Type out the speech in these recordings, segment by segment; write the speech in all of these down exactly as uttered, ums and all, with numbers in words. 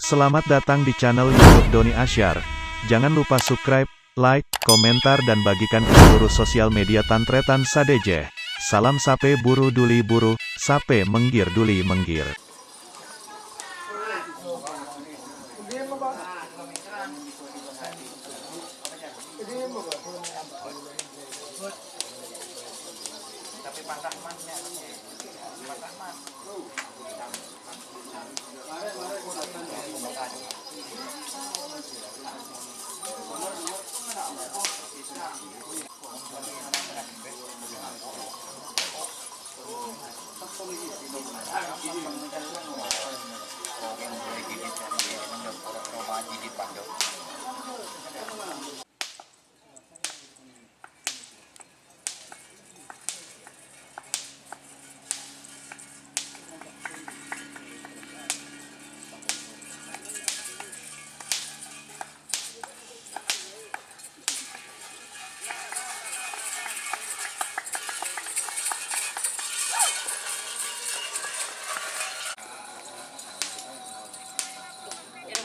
Selamat datang di channel YouTube Doni Asyar. Jangan lupa subscribe, like, komentar dan bagikan ke seluruh sosial media tan-tarètan sadhâjâ. Salam sapè buru dhuli buru, sapè mèngghir dhuli mèngghir.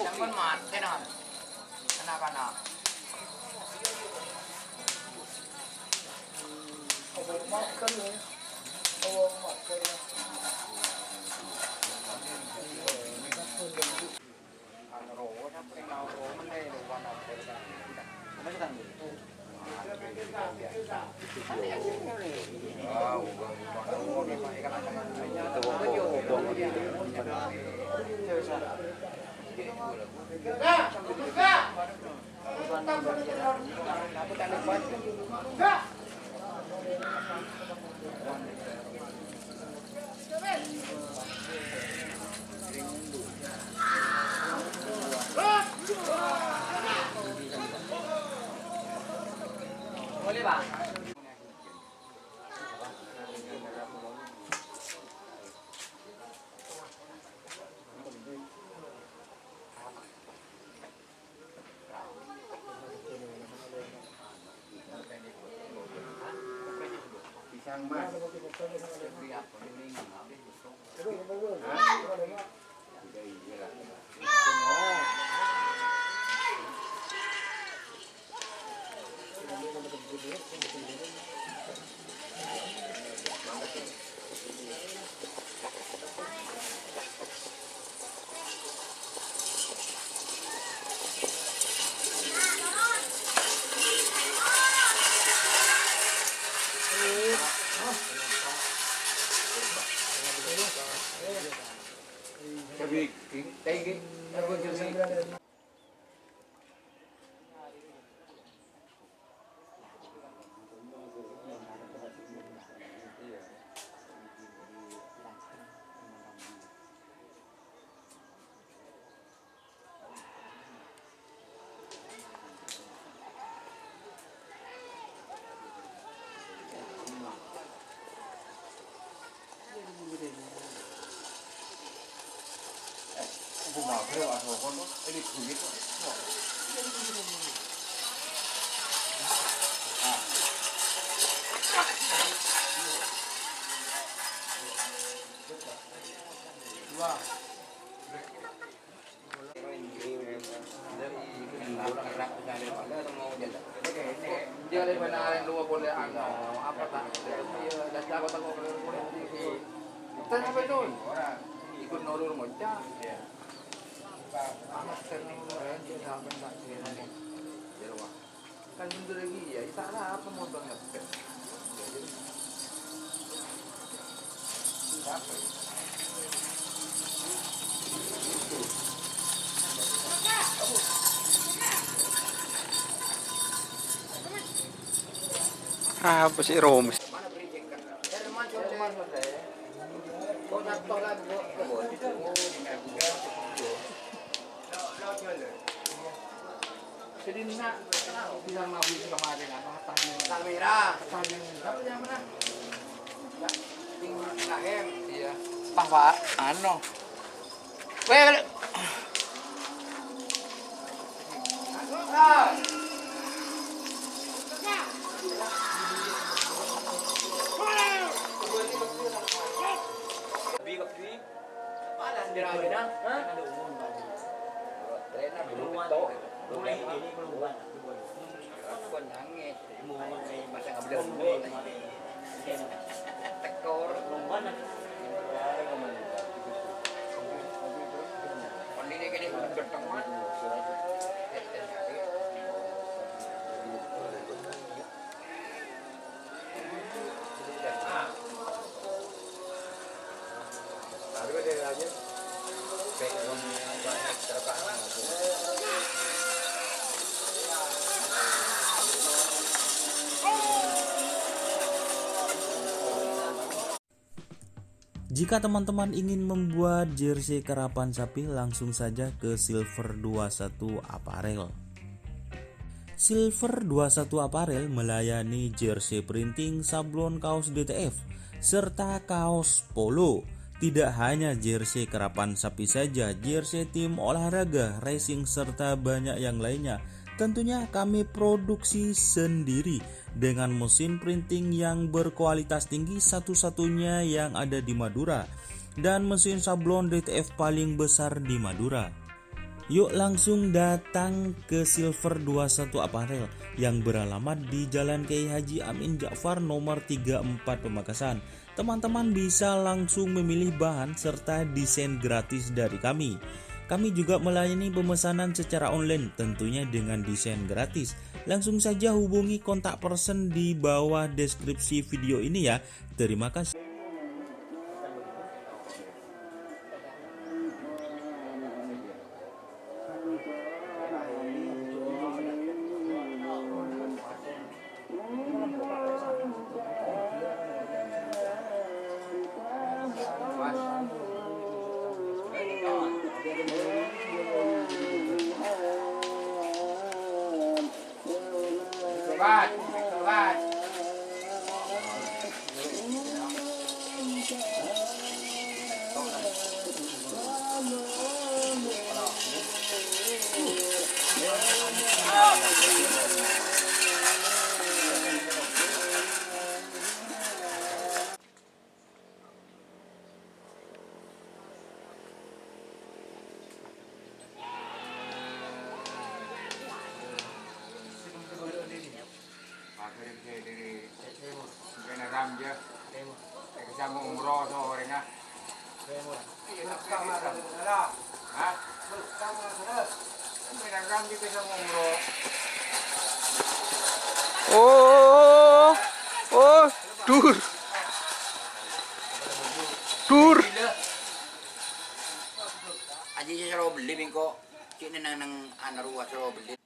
Sampun matè, nah. Kena-kena. Kan mundur lagi ya, itu arah apa motor ngebut? Apa sih, Roms? Jadi, nak, bilang Nabi itu kemarin, apa, Tahdir. Kamera. Tahdir. Siapa yang mana? Tinggi Ibrahim. Iya. Pas, Pak. Anu. Weh. Lebih, lebih. Panas di Rawi, nah. Hah? Mulai ini keluar. Aku nangis. Masa nggak boleh. Tekor. Kondisi gini, gedeng banget. Jika teman-teman ingin membuat jersey karapan sapi, langsung saja ke Silver dua satu Apparel. Silver dua satu Apparel melayani jersey printing, sablon, kaos D T F, serta kaos polo. Tidak hanya jersey karapan sapi saja, jersey tim olahraga, racing, serta banyak yang lainnya. Tentunya kami produksi sendiri dengan mesin printing yang berkualitas tinggi, satu-satunya yang ada di Madura, dan mesin sablon D T F paling besar di Madura. Yuk langsung datang ke Silver dua satu Apparel yang beralamat di Jalan Kiai Haji Amin Ja'far nomor tiga empat Pamekasan. Teman-teman bisa langsung memilih bahan serta desain gratis dari kami. Kami juga melayani pemesanan secara online, tentunya dengan desain gratis. Langsung saja hubungi kontak person di bawah deskripsi video ini ya. Terima kasih. Oh, oh, dur. Dur. Aji sè soro bellè bengko. Cè' neng, neng ana rowa soro bellè.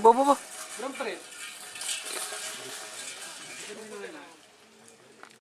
Apa, apa? Berempat.